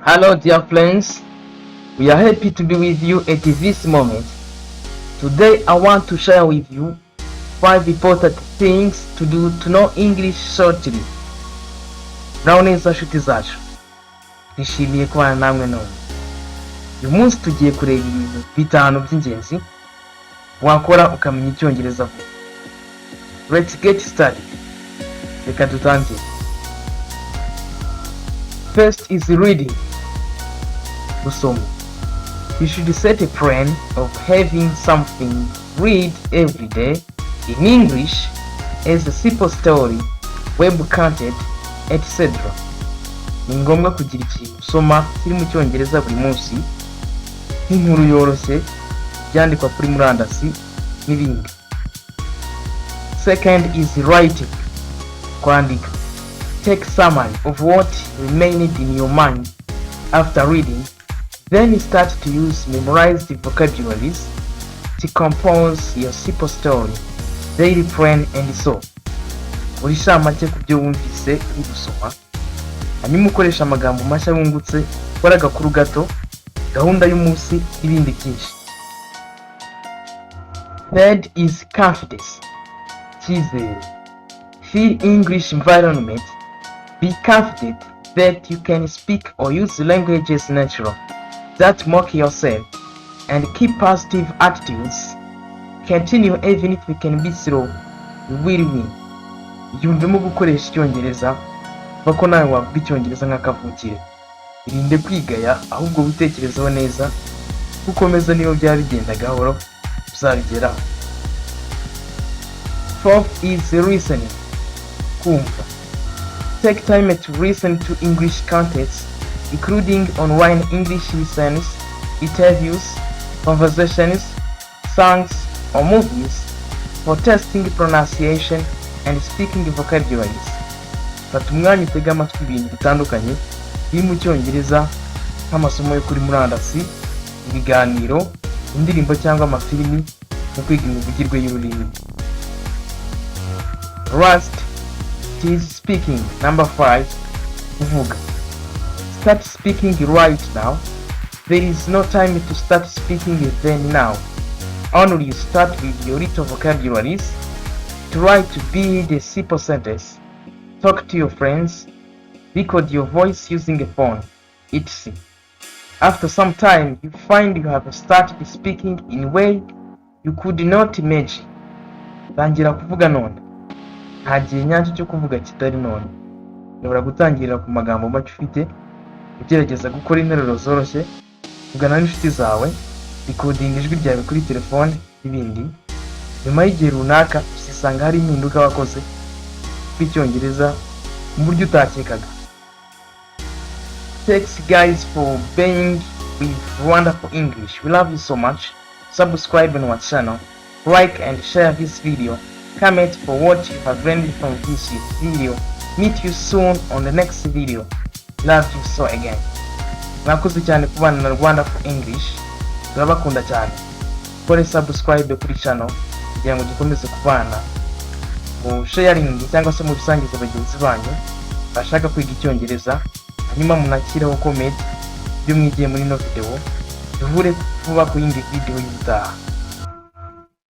Hello, dear friends. We are happy to be with you at this moment. Today, I want to share with you five important things to do to know English shortly. Muraho neza nshuti zacu, twishimiye kubana namwe none. Uyu munsi tugiye kureba ibintu bitanu by'ingenzi wakora ukamenya Icyongereza vuba. Let's get started. Reka dutangire. First is reading. Gusoma. You should set a plan of having something read every day in English as a simple story, web content, etc. Ni ngombwa kugira ikintu usoma kiri mu Cyongereza buri munsi, nk'inkuru yoroshye, ibyandikwa kuri murandasi n'ibindi. Second is writing. Kwandika. Take summary of what remained in your mind after reading. Then start to use memorized vocabularies to compose your simple story, daily plan and so. Uri inshamake ku byo wumvise uri gusoma, hanyuma ukoresha amagambo mashya wungutse, ukora agakuru gato, gahunda y'umunsi n'ibindi byinshi. Third is confidence. Icyizere. Feel English environment. Be confident that you can speak or use languages natural. Don't mock yourself and keep positive attitudes. Continue even if you can be slow. You will win. Iyumvemo gukoresha Icyongereza, ko nawe wavuga Icyongereza nk'akavukire. Irinde kwigaya, ahubwo witekerezeho neza, ukomeza niyo byaba bigenda gahoro, uzabigeraho. Fourth is listening. Kumva. Take time to listen to English contents, including online English lessons, interviews, conversations, songs, or movies for testing pronunciation and speaking vocabularies. Fata umwanya utege amatwi ibintu bitandukanye biri mu Cyongereza, nk'amasomo yo kuri murandasi, ibiganiro, indirimbo cyangwa amafilimi, mu kwiga imivugirwe y'ururimi. Last is speaking. Number 5, kuvuga. Start speaking right now. There is no time to start speaking then now. Only start with your little vocabularies. Try to build a simple sentence. Talk to your friends. Record your voice using a phone, etc. After some time, you find you have started speaking in way you could not imagine. Tangira kuvuga none. Nta gihe nyacyo cyo kuvuga kitari none. Ushobora gutangirira ku magambo make ufite, ugerageza gukora interuro zoroshye, vugana n'inshuti zawe, rikodinga ijwi ryawe kuri telefone n'ibindi. Nyuma y'igihe runaka uzisanga hari impinduka wakoze rw'Icyongereza mu buryo utakekaga. Thanks, guys, for being with Wonderful English. We love you so much. Subscribe on our channel, like and share this video, comment for what you have learned from this video. Meet you soon on the next video. Love you so again. Mwakoze cyane kubana na Rwanda for English. Turabakunda cyane. Kore subscribe kuri channel kugira ngo dukomeze kubana, mu sharing cyangwa se mu bisangiza bagenzi banyu bashaka kwiga Icyongereza, hanyuma munakireho comment ibyo mwigiye muri ino video. Duhure vuba ku yindi video y'ubutaha.